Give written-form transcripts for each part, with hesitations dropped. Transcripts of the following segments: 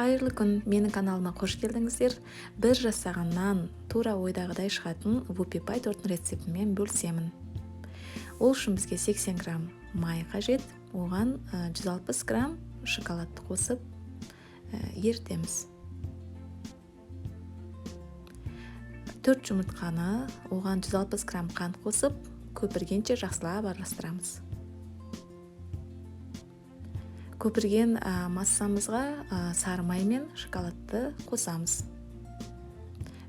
Қайырлы күн, менің каналыма қош келдіңіздер. Бір жасағаннан тура ойдағыдай шығатын вупи пай тортының рецептімен бөлісемін. Ол үшін бізге 80 грамм май қажет, оған 160 грамм шоколадты қосып ерітеміз. 4 жұмыртқаны, оған 160 грамм қант қосып, көпіргенше жақсылап араластырамыз. Көпірген массамызға сары май мен шоколадты қосамыз.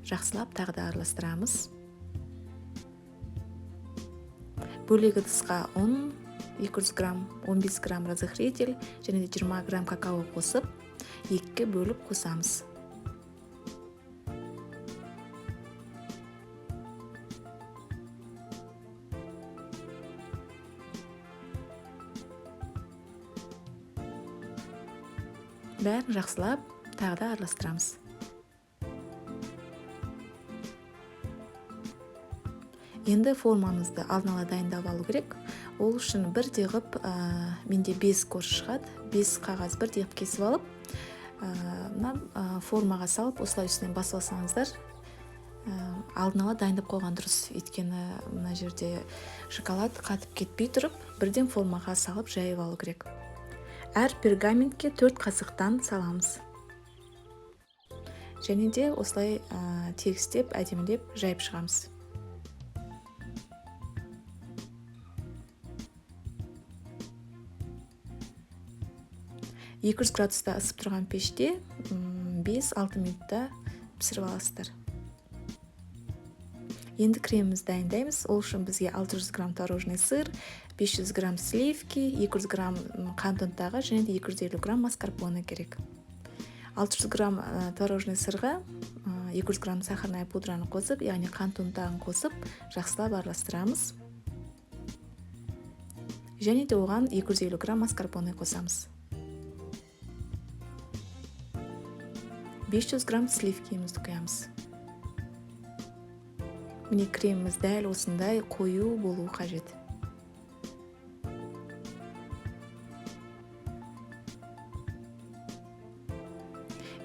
Жақсылап тағы да араластырамыз. Бөлек ыдысқа ұн 200 грамм, 15 грамм разрыхлитель және де 20 грамм какао қосып, екіге бөліп қосамыз. Бәрін жақсылап тағы да араластырамыз. Енді формамызды алдын ала дайындап алу керек. Ол үшін бірдей қылып, менде 5 корж шығады, 5 қағаз бірдей қылып кесіп алып, мына формаға салып, осылай үстінен басып алсаңыздар, алдын ала дайындап қойған дұрыс. Өйткені мына жерде шоколад қатып кетпей тұрып, бірден формаға салып жайып алу керек. Әр пергаментке 4 қасықтан саламыз. Және де осылай тегістеп, әдемілеп жайып шығамыз. 200 градуста ысып тұрған пеште 5-6 минутта пісіріп аласыздар. Енді кремімізді дайындаймыз. Ол үшін бізге 600 грамм творожный сыр, 500 грамм сливки, 200 грамм қант ұнтағы және де 250 грамм маскарпоне керек. 600 грамм творожный сырға 200 грамм сахарная пудраны қосып, яғни қант ұнтағын қосып, жақсылап араластырамыз. Және де оған 250 грамм маскарпоне қосамыз. 500 грамм сливкимізді құямыз. Міне, креміміз дәл осындай қою болуы қажет.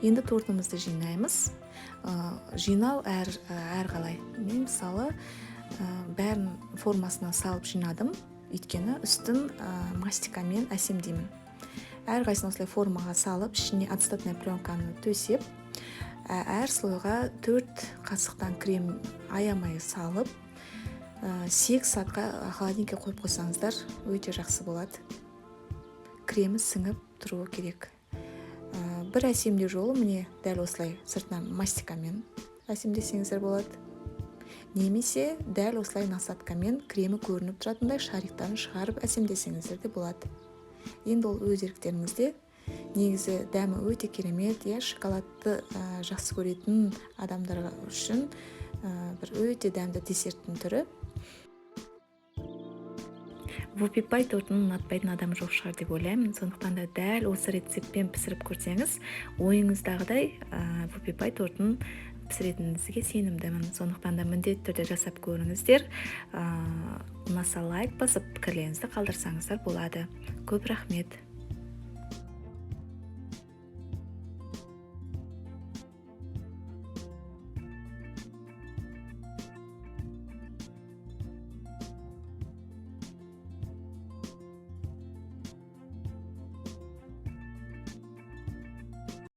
Енді тортымызды жинаймыз. Жинау әр қалай. Мен мысалы, бәрін формасына салып жинадым. Өйткені үстін мастикамен әсемдеймін. Әрқайсысын осылай формаға салып, ішіне ацетатная пленканы төсеп, әр слойға 4 қасықтан крем аямай салып, 8 сағатқа холодильникке қойып қойсаңыздар өте жақсы болады. Кремі сіңіп тұруы керек. Бір әсемдеу жолы міне дәл осылай сыртынан мастикамен әсемдесеңіздер болады. Немесе дәл осылай насадкамен кремі көрініп тұратындай шариктарын шығарып әсемдесеңіздер де болады. Енді ол өз еріктеріңізде. Негізі дәмі өте керемет, иә, шоколадты жақсы көретін адамдар үшін, бір өте дәмді десерттің түрі. Вупи пай тортын ұнатпайтын адам жоқ шығар деп ойлаймын. Сондықтан да дәл осы рецептпен пісіріп көрсеңіз, ойыңыздағыдай, вупи пай тортын пісіретініңізге сенімдімін. Сондықтан да міндетті түрде жасап көріңіздер. Ұнаса лайк басып, пікірлеріңізді қалдырсаңыздар болады. Көп рахмет.